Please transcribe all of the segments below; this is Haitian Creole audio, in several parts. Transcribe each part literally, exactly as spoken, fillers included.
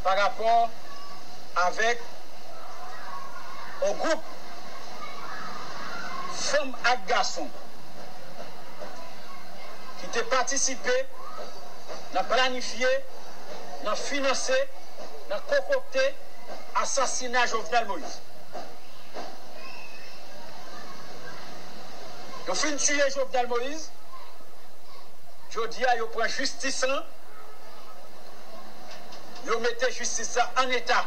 pa rapò avèk yon gwoup fanm ak gason ki te patisipe nan planifye, nan finanse, nan konkokte asasina Jovenel Moïse. Yo fin tiye Jovenel Moïse, jodi a yo pran jistis lan, yo mete jistis la an eta.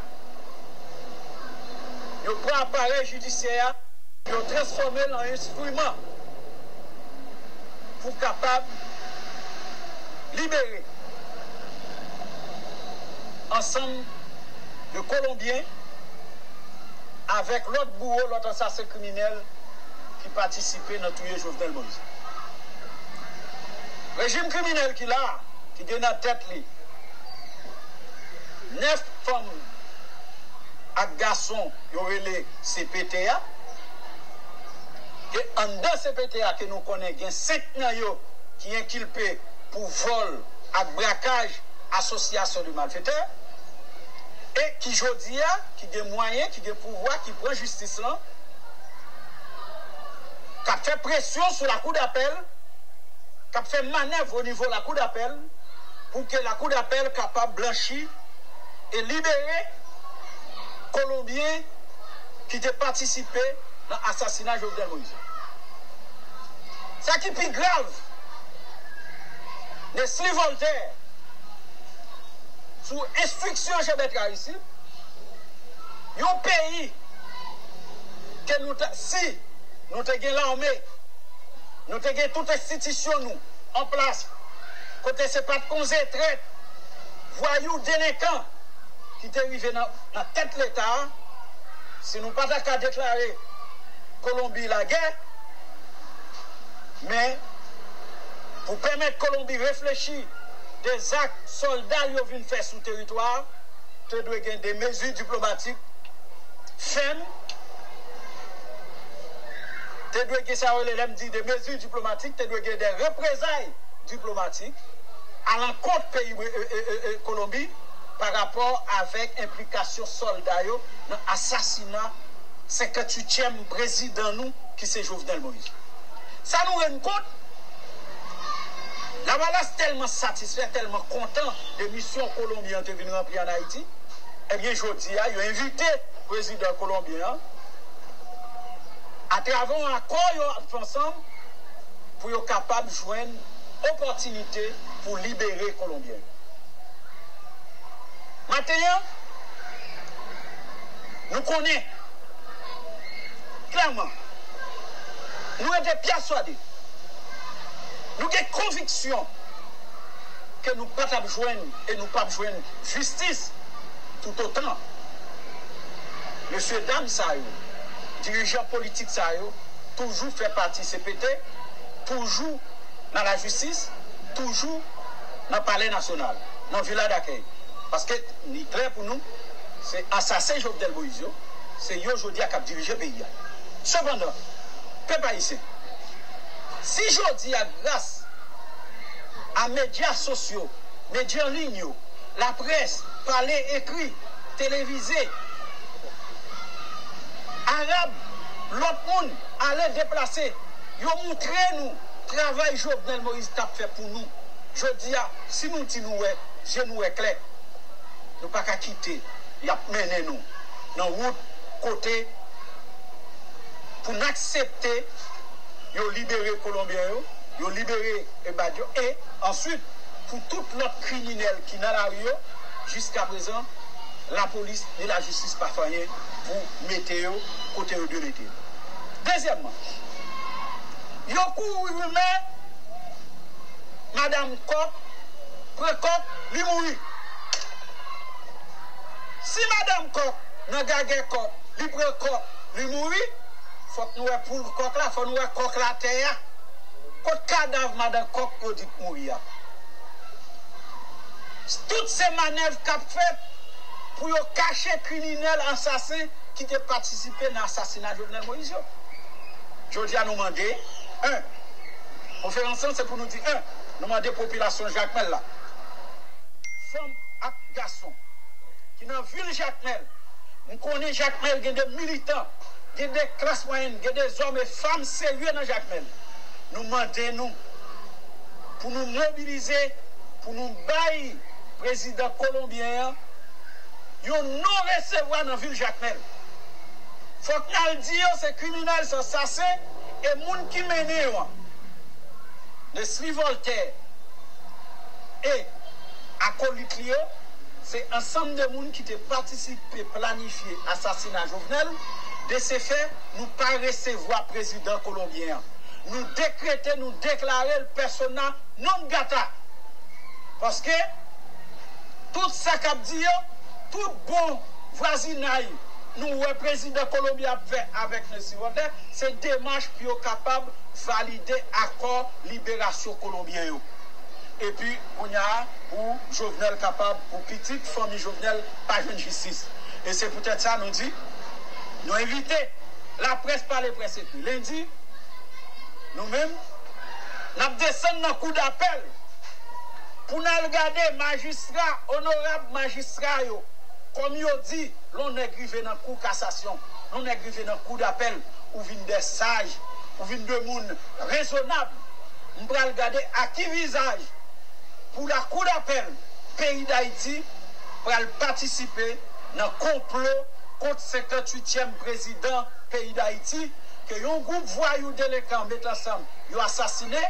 Yo pran aparèy jidisyè a, yo transfòme l an enstriman pou kapab libere ansanm de Kolonbyen avèk lòt bouwo, lòt ansasen kriminèl ki patisipe nan touye Jovenel Moïse. Rejim kriminèl ki la a, ki gen nan tèt li nèf fanm ak gason yo rele C P T a, e anndan C P T a ke nou konnen gen senk nan yo ki enkilpe pou vòl ak brakaj asosyasyon de malfetè, e ki jodi a, ki gen mwayen, ki gen pouvwa, ki pran jistis lan, k ap fè presyon sou lakou dapèl, k ap fè manèv o nivo lakou dapèl, pou ke lakou dapèl kapab blanchi e libere Kolonbyen ki te patisipe nan asasina Jovenel Moïse. Sa ki pi grav, Nesly Voltaire, sou enstriksyon Jebèt Aristide, yon peyi ke nou ta, si nou te gen lame, nou te gen tout enstitisyon nou an plas, kote se pa t konze, trèt, vwayou, delenkan ki te rive nan, nan tèt Leta a, si nou pa ta ka deklare Kolonbi lagè, men pou pèmèt Kolonbi reflechi de zak sòlda l yo vin fè sou teritwa a, te dwe gen de mezi diplomatik fèm, te dwe gen, sa yo rele, lè m di de mezi diplomatik, te dwe gen de reprezay diplomatik alankont peyi, e, e, e, e, Kolonbi pa rapò avèk enplikasyon sòlda yo nan asasina senkantuityèm prezidan nou, ki se Jovenel Moïse. Sa nou rann kont, Lavalas tèlman satisfè, tèlman kontan de misyon Kolonbyen an te vin ranpli ann Ayiti, ebyen, jodi a, yo envite prezidan kolonbyen an, atravè yon akò yo ap fè ansanm, pou yo kapab jwenn opòtinite pou libere Kolonbyen yo. Maten an, nou konnen klèman, nou rete pèswade, nou gen konviksyon ke nou pa t ap jwenn e nou p ap jwenn jistis toutotan mesye dam sa yo, dirijan politik sa yo, toujou fè pati C P T, toujou nan lajistis, toujou nan Palè Nasyonal, nan Vila Dakèy. Paske li klè pou nou, se asasen Jovenel Moïse yo, se yo jodi a k ap dirije peyi a. Sepandan, pèp ayisyen, si jodi a, gras a medya sosyo, medya an liy yo, laprès, pale, ekri, televize, arab, lòt moun, ale deplase, yo moutre nou travay Jovenel Moïse t ap fè pou nou. Jodi a, si nou di nou wè, je nou wè klè, nou pa ka kite y ap mennen nou nan wout kote pou n aksepte yo libere Kolonbyen yo, yo libere ebad yo, e answit, pou tout lòt kriminèl ki nan lari yo, jiskaprezan, lapolis ni lajistis pa fè anyen pou mete yo kote yo dwe mete yo. Dezyèmman, yo kouri rimè madanm Kòk pran Kòk, li mouri. Si madanm Kòk nan gagè Kòk, li pran Kòk, li mouri, fòk nou wè poul Kòk la, fòk nou wè kòk latè a. Kot kadav madanm Kòk yo di k mouri a? Tout se manèv k ap fèt pou yo kache kriminèl, asasen ki te patisipe nan asasina Jovenel Moïse yo. Jodi a, nou mande, en, konferans lan se pou nou di, en, nou mande popilasyon Jakmèl la, fanm ak gason, ki nan vil Jakmèl. M konnen Jakmèl gen de militan, gen de klas mwayèn, gen de zòm e fanm serye nan Jakmèl. Nou mande nou pou nou mobilize, pou nou bay prezidan kolonbyen an yon non resevwa nan vil Jakmèl. Fòk n al di yo se kriminèl, se asasen, e moun ki mennen yo an, Leslie Voltaire e akolit li yo, se ansanm de moun ki te patisipe planifye asasina Jovenel. De se fè, nou pa resevwa prezidan kolonbyen an. Nou dekrete, nou deklare l persona non grata. Paske tout sa k ap di yo, tout bon vwazinay nou wè prezidan Kolonbi ap fè avèk Leslie Voltaire, se demach pou yo kapab valide akò liberasyon kolonbyen yo. Epi, kounye a, pou Jovenel kapab, pou pitit fanmi Jovenel pa jwenn jistis. E se poutèt sa nou di, nou envite laprès pale, près ekri. Lendi, nou menm, n ap desann nan kou dapèl pou n al gade majistra, onorab majistra yo, kòm yo di, lè yon nèg rive nan kou kasasyon, lè yon nèg rive nan kou dapèl, ou vin de saj, ou vin de moun rezonab. M pral gade a ki vizaj pou lakou dapèl peyi Dayiti pral patisipe nan konplo kont senkanntuityèm prezidan peyi Dayiti, ke yon gwoup vwayou delenkan met ansanm, yo asasinen,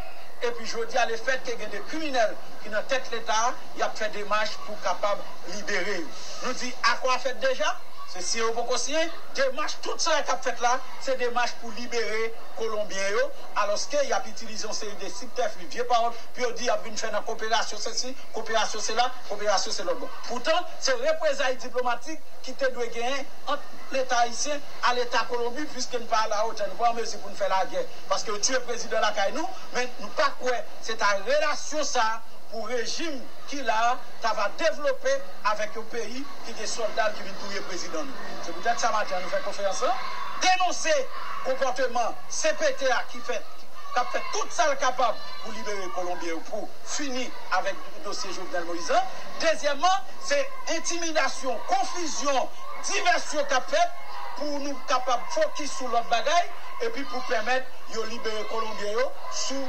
epi jodi a, lefètke gen de kriminèl ki nan tèt Leta a, y ap fè demach pou kapab libere yo. Nou di akò a fèt deja, se siyen ou poko siyen, demach, tout sa k ap fèt la, se demach pou libere kolonbyen yo, alòske y ap itilize yon seri de sibtèfij, vye pawòl, pou yo di y ap vin fè nan koperasyon sesi, koperasyon sela, koperasyon se lòt bò. Poutan, se reprezay diplomatik ki te dwe genyen ant Leta ayisyen a Leta Kolonbi, piske n pa alawotè, nou pa an mezi pou n fè lagè, paske yo tiye prezidan lakay nou, men nou pa kwè se ta relasyon sa a pou rejim ki la a ta va devlope avèk yon peyi ki gen sòlda l ki vin touye prezidan nou. Se poutèt sa maten an nou fè konferans lan, denonse konpòteman C P T a ki fèt, k ap fè tout sa l kapab pou libere Kolonbyen yo, pou fini avèk dosye Jovenel Moïse lan. Dezyèmman, se entimidasyon, konfizyon divès yo k ap fèt pou nou kapab fokis sou lòt bagay, epi pou pèmèt yo libere Kolonbyen yo sou,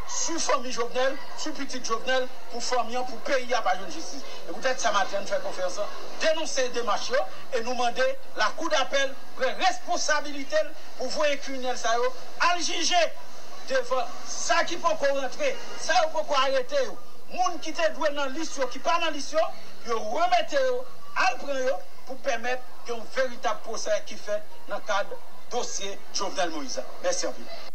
sou fanmi Jovenel, sou pitit Jovenel, pou fanmi an, pou peyi a pa jwenn jistis. E poutèt sa maten an nou fè konferans lan, denonse demach yo, e nou mande Lakou dapèl pran responsabilite l pou voye kriminèl sa yo al jije devan sa ki poko rantre, sa yo poko arete yo. Moun ki te dwe nan lis yo, ki pa nan lis yo, pou yo remete yo, al pran yo, pou pèmèt gen yon veritab pwosè ki fèt nan kad dosye Jovenel Moïse la. Mèsi anpil.